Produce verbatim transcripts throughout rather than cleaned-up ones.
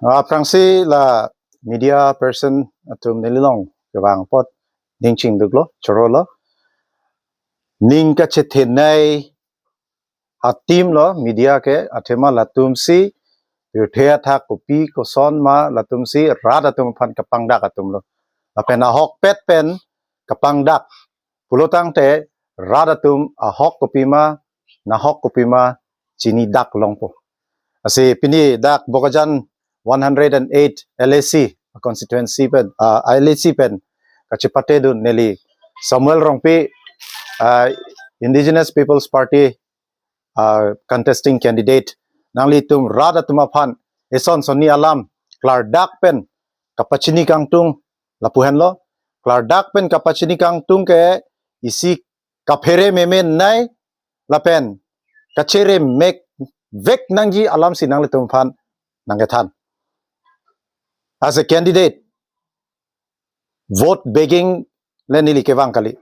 Aphrangsi la media person atum neli along kevang apot ning chingduklo, chorolo. Ning kachethenei atim lo media ke, athema latumsi pirthe athak kopi koson ma latumsi rat atum aphan kapangdak atum lo. Lapen ahokpet pen kapangdak pulotangte rat atum ahok kopi ma, nahok kopi ma chinidak longpo. Lasi pini dak Bokajan one hundred and eight L A C constituency pen, ah, L A C pen kachepatedun neli Samuel Rongpi, ah, Indigenous People's Party, ah, contesting candidate. Nanglitum rat atum aphan eson sonni alam klardak pen kapachini kangtung lapu henlo. Klardak pen kapachini kangtung ke isi kaphere memenei lapen kachere mekvek nangji alamsi nanglitum aphan nangkethan. As a candidate, vote begging le neli kevang kali.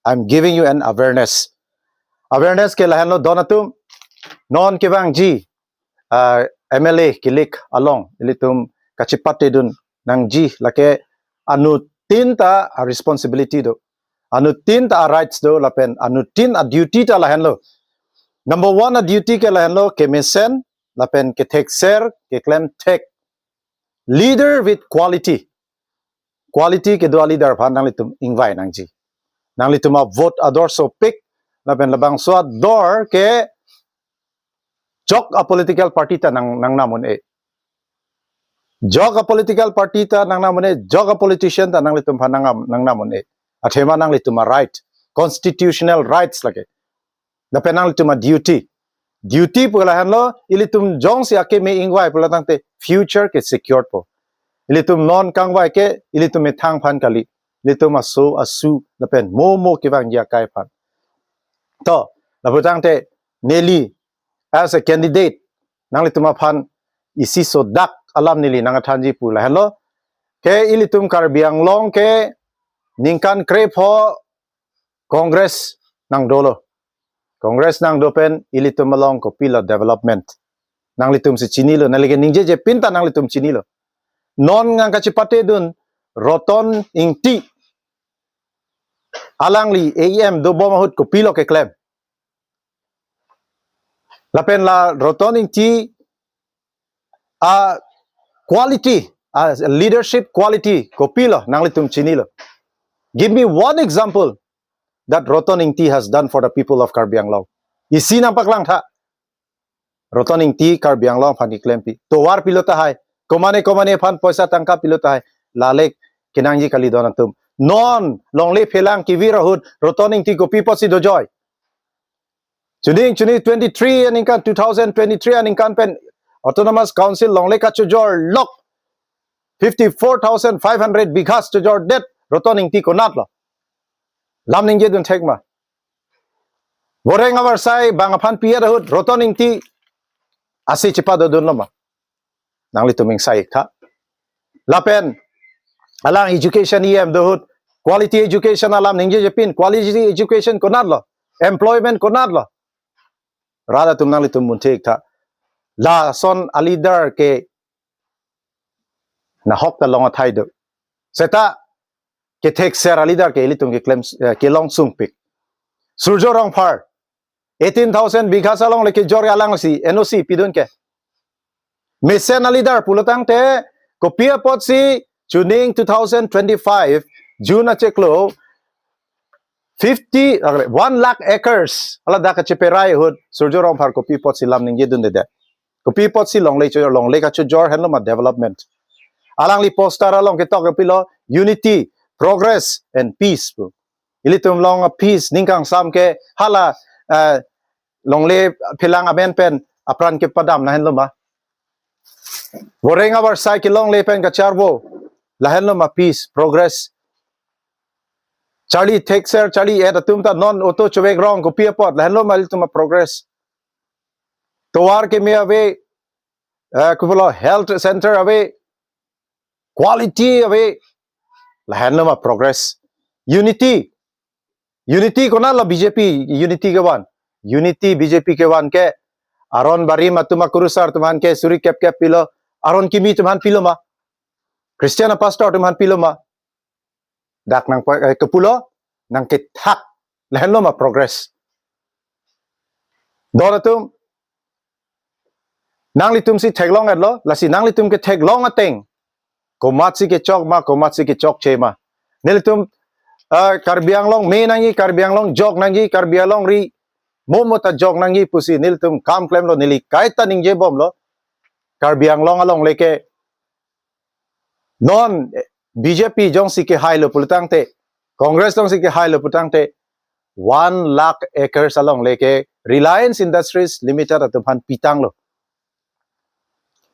I'm giving you an awareness. Awareness ke lahenlo, don atum, non kevangji, ah, M L A kilik along ilitum kachepatedun nangji, lake anuttin ta a-responsibility do, anuttin ta a-rights do, lapen anuttin a-duty ta lahenlo. Number one a-duty ke lahenlo, kemesen lapen kethekser, keklemthek. Leader with quality. Quality kedo a-leader aphan nanglitum ingvai nangji. Nanglitum a-vote ador sopik, lapen labangso ador ke jok a-political party ta nang, nangnam un-e. Jok a-political party ta nangnam un-e, jok a-politician ta nanglitum aphan nangnam, nangnam un-e. Athema nanglitum a-right, constitutional rights lake. Lapen nanglitum a-duty. Duty pu lahenlo, ilitum jongsi akeme ingvai pulotangte future ke secured po. Ilitum non kangvai ke ilitum methang aphan kali. Ilitum aso asu lapen mo mo kevangji akai aphan. To, laputangte neli as a candidate nanglitum aphan isi sodak alam neli nangkethanji pu lahenlo. Ke ilitum Karbi Anglong ke ningkan krepho Congress nangdolo. Congress nangdo pen ilitum along kopilo development, nanglitumsi chinilo, nangli ke ningjejepin ta nanglitum chinilo. Non nangkachepatedun Roton Ingti, alangli A E M dobom ahut kopilo keklem. Lapen la Roton Ingti a-quality, a-leadership quality kopilo nanglitum chinilo. Give me one example that Roton Ingti has done for the people of Karbi Anglong. Isi nangpaklangtha. Roton Ingti Karbi Anglong aphan keklempi. Tovar pilo tahai. Komane komane aphan poisa tangka pilo tahai. Lale kenangji kali, don atum. Non longle phelang kevir ahut Roton Ingti kopi apotsi dojoi? Chuning chuning twenty-three aningkan, two thousand twenty-three aningkan pen Autonomous Council longle kachojor lok fifty-four thousand five hundred bighas chojordet Roton Ingti konatlo? Lam ningjedun thek ma? Boreng avarsai bang aphan pi-et ahut Roton Ingti ase chepadodunlo ma? Nanglitum ingsai-iktha. Lapen alang education E M do ahut quality education alam ningjejepin, quality education konatlo? Employment konatlo? Rat atum, nanglitum munthek-iktha. Lason a-leader ke nahok ta long athai do. Seta kethekser a-leader ke ilitum keklem, eh, kelong sungpik. Surjo Rongphar, eighteen thousand bighas alongle kejor alangsi N O C pidun ke. Mesen a-leader pulotangte kopi apotsi chuning two thousand twenty-five June achiklo fifty, ah, one lakh acres aladak kacheperai ahut Surjo Rongphar kopi apotsi lam ningjedundedet? Kopi apotsi longle cho, longle kachojor henlo ma development? Alangli poster along ketok kopilo, unity, progress and peace pu. Ilitum along a-peace ning kangsam ke hala, eh, longle phelang amen pen apran kepadam lahenlo ma? Boreng avarsai kelongle pen kacharvo lahenlo ma peace, progress? Charli thekser, charli et atum ta non auto chovek rong kopi apot lahenlo ma ilitum a-progress? Tovar keme ave, eh, kopilo health center ave, quality ave, lahenlo ma progress? Unity, unity konatlo B J P unity kevan? Unity B J P kevan ke aron barim atum akurusar atum aphan ke suri kep kep pilo, Aron Kimi atum aphan pilo ma? Christian apastor atum aphan pilo ma? Dak nang pa-, eh, kepulo, nangkethak, lahenlo ma progress? Don atum, nanglitum si theklong-etlo, lasi nanglitum ketheklong ateng, komatsi kechok ma, komatsi kechokche ma. Nelitum, eh, Karbi Anglong me nangji, Karbi Anglong jok nangji, Karbi Anglong ri momo ta jok nangji pusi nelitum kam klemlo, neli kaita ningjebomlo. Karbi Anglong alongle ke non, eh, B J P jongsi kehailo pulotangte, Congress jongsi kehailo pulotangte, one lakh acres alongle ke Reliance Industries Limited atum aphan pitanglo.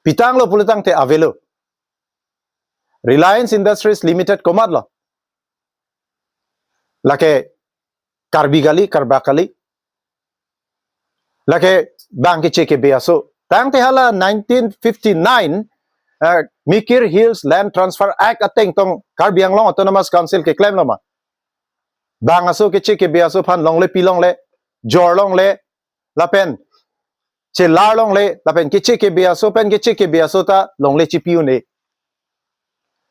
Pitanglo pulotangte avelo. Reliance Industries Limited komatlo? Lake Karbi kali, Karbak kali. Lake bang keche kebe aso. Tangte hala nineteen fifty-nine, eh, Mikir Hills Land Transfer Act ateng tong Karbi Anglong Autonomous Council keklemlo ma? Bang aso keche kebe aso aphan longle, pilongle, jorlongle, lapen chelarlongle, lapen keche kebe aso pen keche kebe aso ta longle chipi un-e.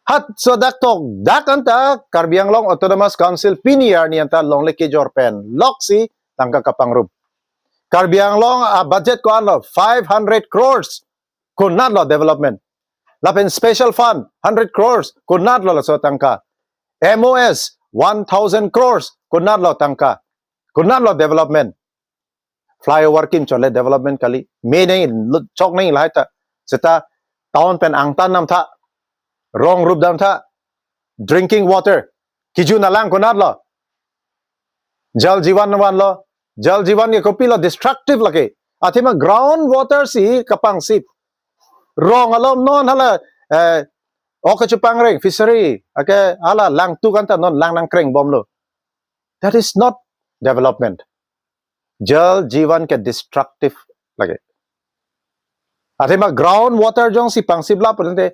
Halaso dak tok dak anta Karbi Anglong Autonomous Council pini arni anta longle kejor pen loksi tangka kapangrum. Karbi Anglong a budget ko-anlo? Five hundred crores. Konatlo development? Lapen special fund hundred crores. Konatlo laso tangka? M O S one thousand crores. Konatlo tangka? Konatlo development? Flyover kim chole development kali. Me nangji, lo-, chok nangji lahai ta. Seta town pen angtan damtha, rong rup damtha, drinking water, kejun alang konatlo? Jal Jeevan vanlo. Jal Jeevan ke kopilo? Destructive lake. Athema ground water si kapangsip. Rong alom non hala, eh, ok kachepangreng, fishery, ake hala langtuk anta non lang nangkrengbomlo. That is not development. Jal Jeevan ke destructive lake. Athema ground water jongsi pangsip lapu tangte,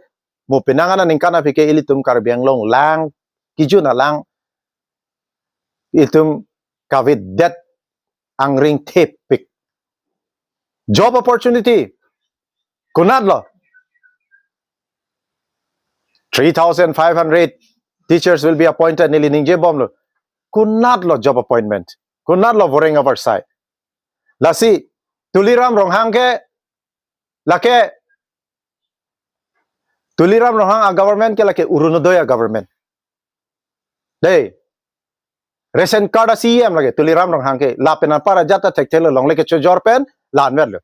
mo penang aningkan aphi ke ilitum Karbi Anglong lang, kejun alang, itum kavedet angring thepik. Job opportunity, konatlo? Three thousand five hundred teachers will be appointed, neli ningjebomlo. Konatlo job appointment? Konatlo voreng avarsai? Lasi Tuliram Ronghang ke, lake Tuliram Ronghang a government ke lake Orunodoi a government. Dei. Ration card a C E M lake Tuliram Ronghang ke. Lapen anpar ajat ta thekthelo, longle kechojor pen la-anvetlo.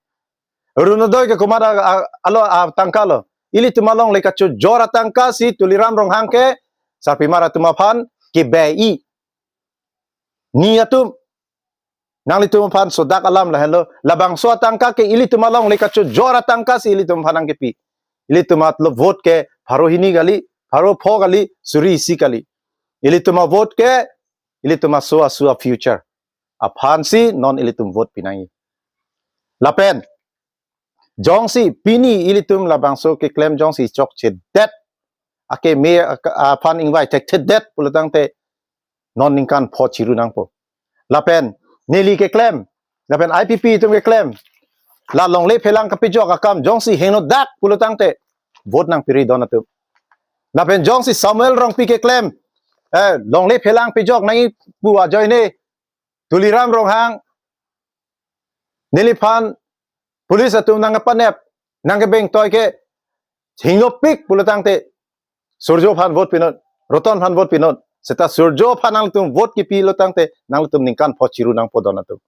Orunodoi ke komat a, a, alo atangka lo? Ilitum alongle kachojor atangka si Tuliram Ronghang ke sarpimar atum aphan kebi-i. Ni atum, nanglitum aphan sodak alam lahenlo. Labangso atangka ke ilitum alongle kachojor atangka si ilitum aphan nangkepi. Ilitum atlo vote ke pharo hini kali, pharo pho kali, suri isi kali. Ilitum a vote ke ilitum aso aso a future aphan si non ilitum vote pinangji. Lapen jongsi pini ilitum labangso keklem jongsi chokchedet, akeme ak-, aphan ingvai thekthedet pulotangte, non ningkan pho chiru nangpo. Lapen neli keklem, lapen I P P atum keklem, la longle phelang kapejok akam jongsi henodak pulotangte, vote nangpiri don atum. Lapen jongsi Samuel Rongpi keklem, eh, longle phelang pejok nangji pu ajoine, Tuliram Ronghang, neliphan police atum nangkepanep, nangkebengtoi ke hingnopik pulotangte, Surjo aphan vote pinon, Roton aphan vote pinon. Seta Surjo aphan nangtum vote kipilotangte, nangtum ningkan pho chiru nangpo don atum.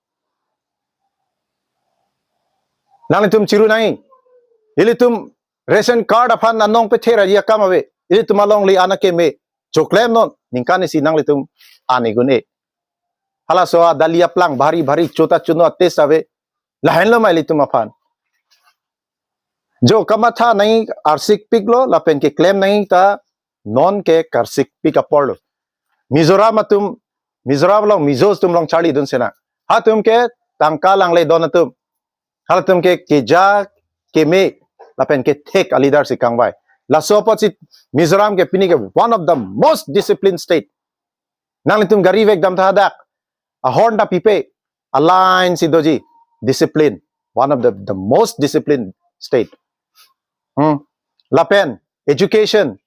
Nangtum chiru nangji. Ilitum ration card aphan anong pethe raji akam ave. Ilitum alongle an akeme. Choklemnon, ningkan isi nanglitum an egun-e. Halaso a dali aplang bhari bhari chota chuno a-taste ave. Lahenlo ma ilitum aphan? Jo kamatha nangji arsikpiklo, lapen keklem nangji ta non ke karsikpik aporlo. Mizoram atum, Mizoram along Mizo atum along charlidun sena. Halatum ke tangka langle don atum. Halatum ke keja keme lapen kethek a-leader si kangvai. Laso apotsi Mizoram ke pini ke one of the most disciplined state. Nanglitum gari vek damtha hadak, a-horn ta pipe, a-line si doji, discipline. One of the, the most disciplined state. Hmm. Lapen education,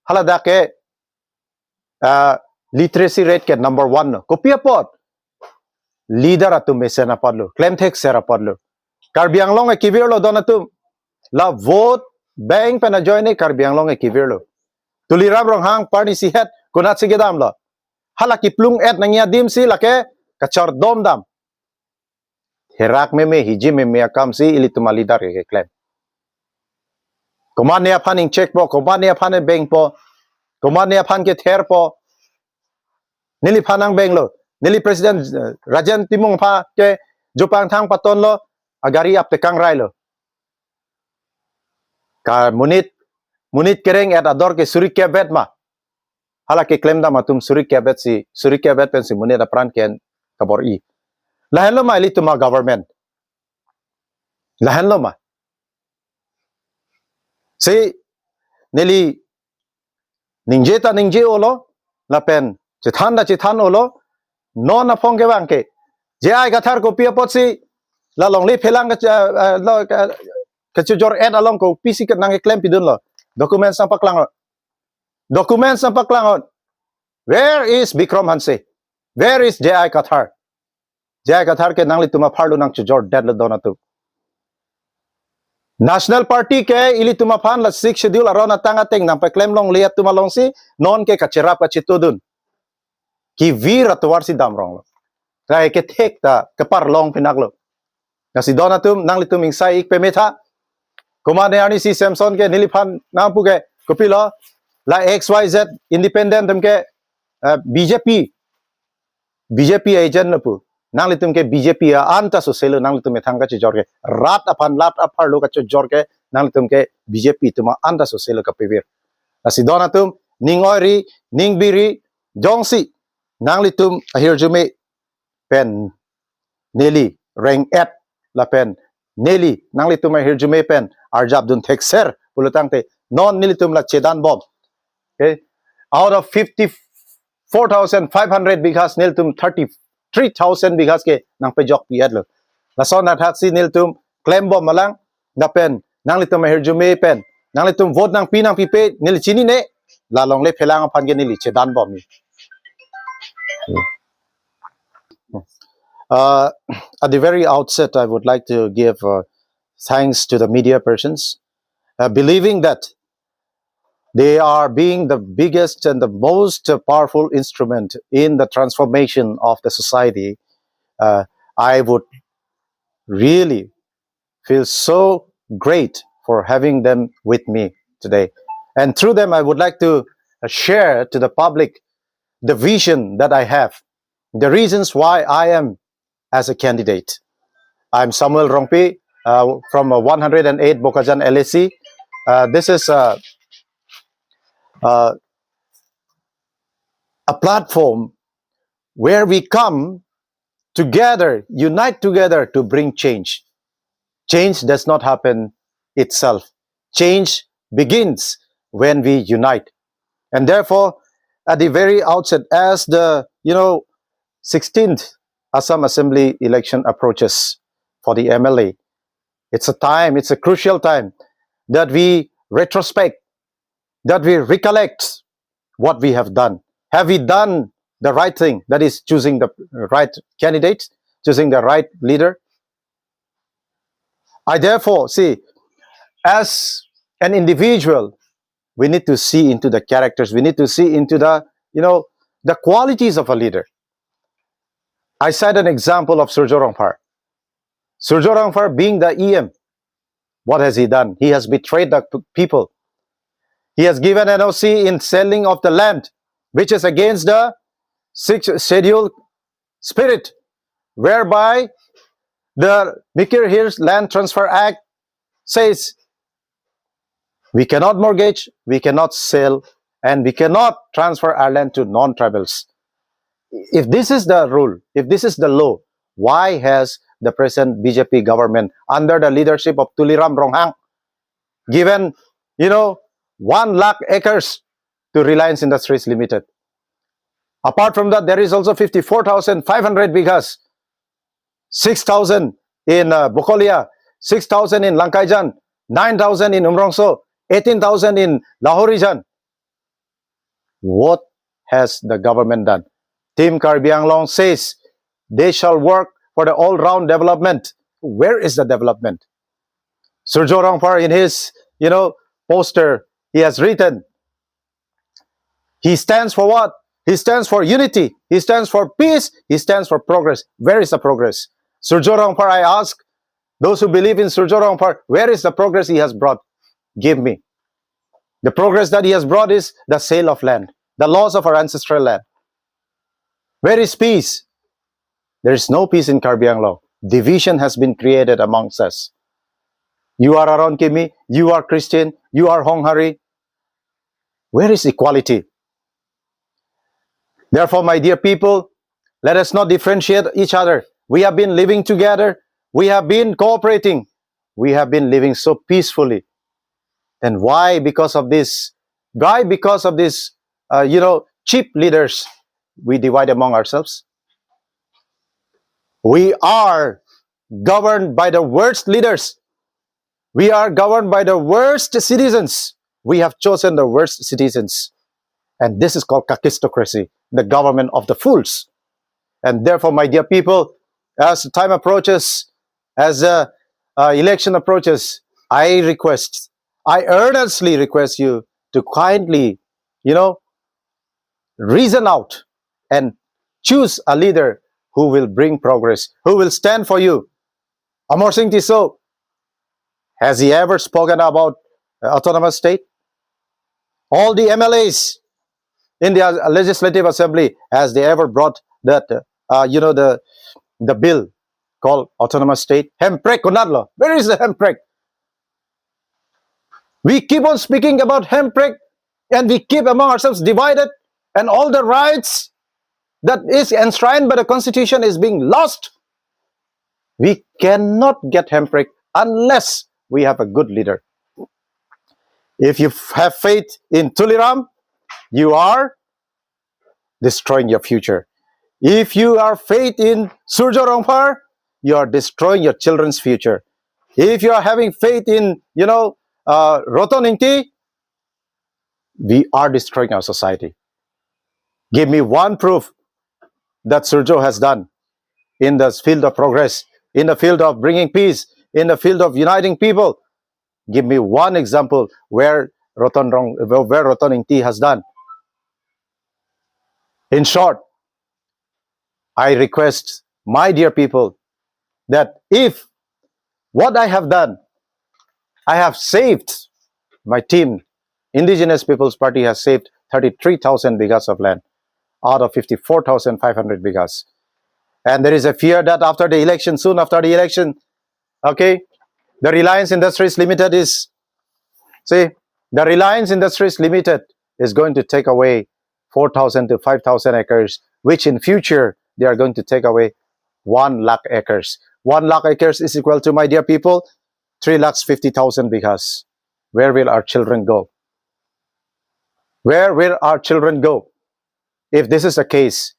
haladak ke, ah, literacy rate ke number one lo. Kopi apot? Leader atum mesen apotlo, klemthekser apotlo. Karbi Anglong ke kevirlo don atum. La vote bank pen ajoine Karbi Anglong ke kevirlo. Tuliram Ronghang parni sihet konatsi kedamlo. Hala kiplung-et nangji adim si lake kachardom dam. Herak meme, hiji meme akam si ilitum aleader ke keklem. Komatne aphan ingchekpo, komatne aphan bengpo, komatne aphan ketherpo. Neliphan nangbenglo. Neli President, eh, Rajen Timung aphan ke jupang thang patonlo, agari aptekang railo. Ka monit, monit kereng-et ador ke suri kep-et ma? Hala keklem dam atum suri kep-et si, suri kep-et pensi monit apran ke-en kabor-i. Lahenlo ma ilitum a-government? Lahenlo ma? Si neli ningje ta ningje-olo, lapen chethan ta chethan-olo, non aphong kevang ke J I Kathar kopi apotsi la longle phelang ke, eh, eh, lo, ke, kachojor-et along kopisi ke nangkeklem pidunlo? Documents nangpaklangnon. Documents nangpaklangnon. Where is Bikram Hanse? Where is J I Kathar? J I Kathar ke nanglitum apharlo nangchojordetlo don atum. National Party ke ilitum aphan la Sixth Schedule aron atang ateng nangpaklem longle atum alongsi non ke kacherap kachetodun. Kevir atovar si damronglo. Rai kethek ta keparlong pinaklo. Lasi don atum nanglitum ingsai-ik pemetha. Komatne arnisi Samson ke neliphan nangpu ke kopilo? La X Y Z independent atum ke, eh, B J P, B J P agent lo pu. Nanglitum ke B J P a-an ta soselo nanglitum methang kachojor ke. Rat aphan rat apharlo kachojor ke nanglitum ke B J P atum a-an ta soselo kapevir. Lasi don atum ning oiri, ning biri, jongsi nanglitum ahirjume pen neli reng-et lapen neli nanglitum ahirjume pen arjapdun thekser pulotangte non nelitum la chedanbom. Okay? Out of fifty-four thousand five hundred bighas nelitum thirty-three thousand bighas ke nangpejokpi-etlo. Lason athaksi nelitum klembom malang, lapen nanglitum ahirjume pen, nanglitum vote nangpi nangpipe neli chinine, la longle phelang aphan ke neli chedanbomji. Uh, at the very outset, I would like to give, uh, thanks to the media persons, uh, believing that they are being the biggest and the most powerful instrument in the transformation of the society. Uh, I would really feel so great for having them with me today. And through them, I would like to, uh, share to the public the vision that I have, the reasons why I am as a candidate. I'm Samuel Rongpi, uh, from, uh, one hundred and eight Bokajan L A C. Uh, this is a, uh, a platform where we come together, unite together to bring change. Change does not happen itself. Change begins when we unite. And therefore, at the very outset, as the, you know, sixteenth Assam Assembly election approaches for the M L A, it's a time, it's a crucial time that we retrospect, that we recollect what we have done. Have we done the right thing? That is choosing the right candidate, choosing the right leader. I therefore see, as an individual, we need to see into the characters. We need to see into the, you know, the qualities of a leader. I cite an example of Surjya Rongphar. Surjya Rongphar being the E M, what has he done? He has betrayed the p-, people. He has given N O C in selling of the land, which is against the Sixth Schedule spirit, whereby the Mikir Hills Land Transfer Act says we cannot mortgage, we cannot sell, and we cannot transfer our land to non-tribals. If this is the rule, if this is the law, why has the present B J P government, under the leadership of Tuliram Ronghang, given, you know, one lakh acres to Reliance Industries Limited? Apart from that, there is also fifty-four thousand five hundred bighas, six thousand in, uh, Bokolia, six thousand in Langkaijan, nine thousand in Umrongso, eighteen thousand in Lahorijan. What has the government done? Team Karbi Anglong says they shall work for the all-round development. Where is the development? Surjya Rongphar, in his, you know, poster, he has written, he stands for what? He stands for unity. He stands for peace. He stands for progress. Where is the progress? Surjya Rongphar, I ask those who believe in Surjya Rongphar, where is the progress he has brought? Give me. The progress that he has brought is the sale of land, the loss of our ancestral land. Where is peace? There is no peace in Karbi Anglong. Division has been created amongst us. You are Aaron Kimi, you are Christian, you are Honghari. Where is equality? Therefore, my dear people, let us not differentiate each other. We have been living together. We have been cooperating. We have been living so peacefully. Then why, because of this, why, because of this, uh, you know, cheap leaders, we divide among ourselves? We are governed by the worst leaders. We are governed by the worst citizens. We have chosen the worst citizens. And this is called kakistocracy, the government of the fools. And therefore, my dear people, as time approaches, as the uh, election approaches, I request, I earnestly request you to kindly, you know, reason out and choose a leader who will bring progress, who will stand for you. Amar Singh Tisso, has he ever spoken about uh, autonomous state? All the M L As in the uh, legislative assembly, has they ever brought that, uh, you know, the the bill called autonomous state? Hemprek konatlo? Where is the hemprek? We keep on speaking about hemprek, and we keep among ourselves divided, and all the rights that is enshrined by the constitution is being lost. We cannot get hemprek unless we have a good leader. If you have faith in Tuliram, you are destroying your future. If you are faith in Surjya Rongphar, you are destroying your children's future. If you are having faith in, you know, uh, Ratan Ingti, we are destroying our society. Give me one proof that Surjya has done in the field of progress, in the field of bringing peace, in the field of uniting people. Give me one example where Ratan Rong, where Ratan Ingti has done. In short, I request my dear people that if what I have done, I have saved my team, Indigenous People's Party has saved thirty-three thousand bighas of land out of fifty-four thousand five hundred bighas. And there is a fear that after the election, soon after the election, okay, the Reliance Industries Limited is, see, the Reliance Industries Limited is going to take away four thousand to five thousand acres, which in future they are going to take away one lakh acres. One lakh acres is equal to, my dear people, three lakhs fifty thousand bighas. Where will our children go? Where will our children go? If this is the case,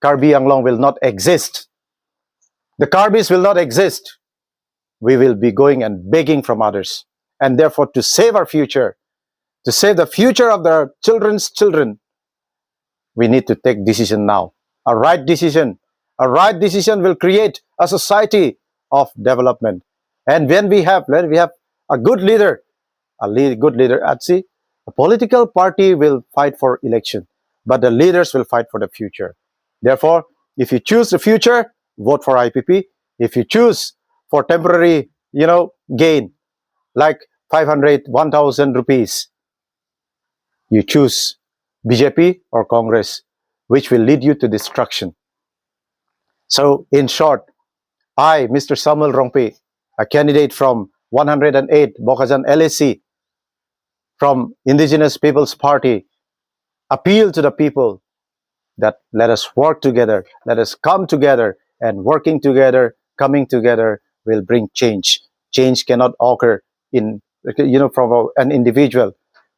Karbi Anglong will not exist. The Karbis will not exist. We will be going and begging from others. And therefore, to save our future, to save the future of the children's children, we need to take decision now. A right decision. A right decision will create a society of development. And when we have, when we have a good leader, a lead, good leader, at see, a political party will fight for election, but the leaders will fight for the future. Therefore, if you choose the future, vote for I P P. If you choose for temporary, you know, gain, like five hundred, one thousand rupees, you choose B J P or Congress, which will lead you to destruction. So, in short, I, Mister Samuel Rongpi, a candidate from one hundred and eight Bokajan L A C, from Indigenous People's Party, appeal to the people that let us work together, let us come together, and working together, coming together will bring change. Change cannot occur in, you know, from a- an individual.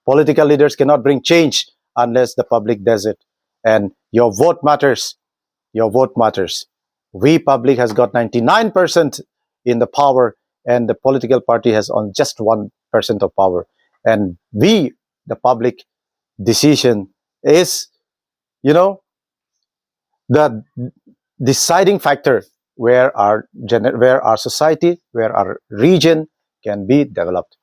Political leaders cannot bring change unless the public does it. And your vote matters. Your vote matters. We public has got ninety-nine percent in the power, and the political party has on just one percent of power. And we, the public, decision is, you know, the deciding factor where our gener- where our society, where our region can be developed.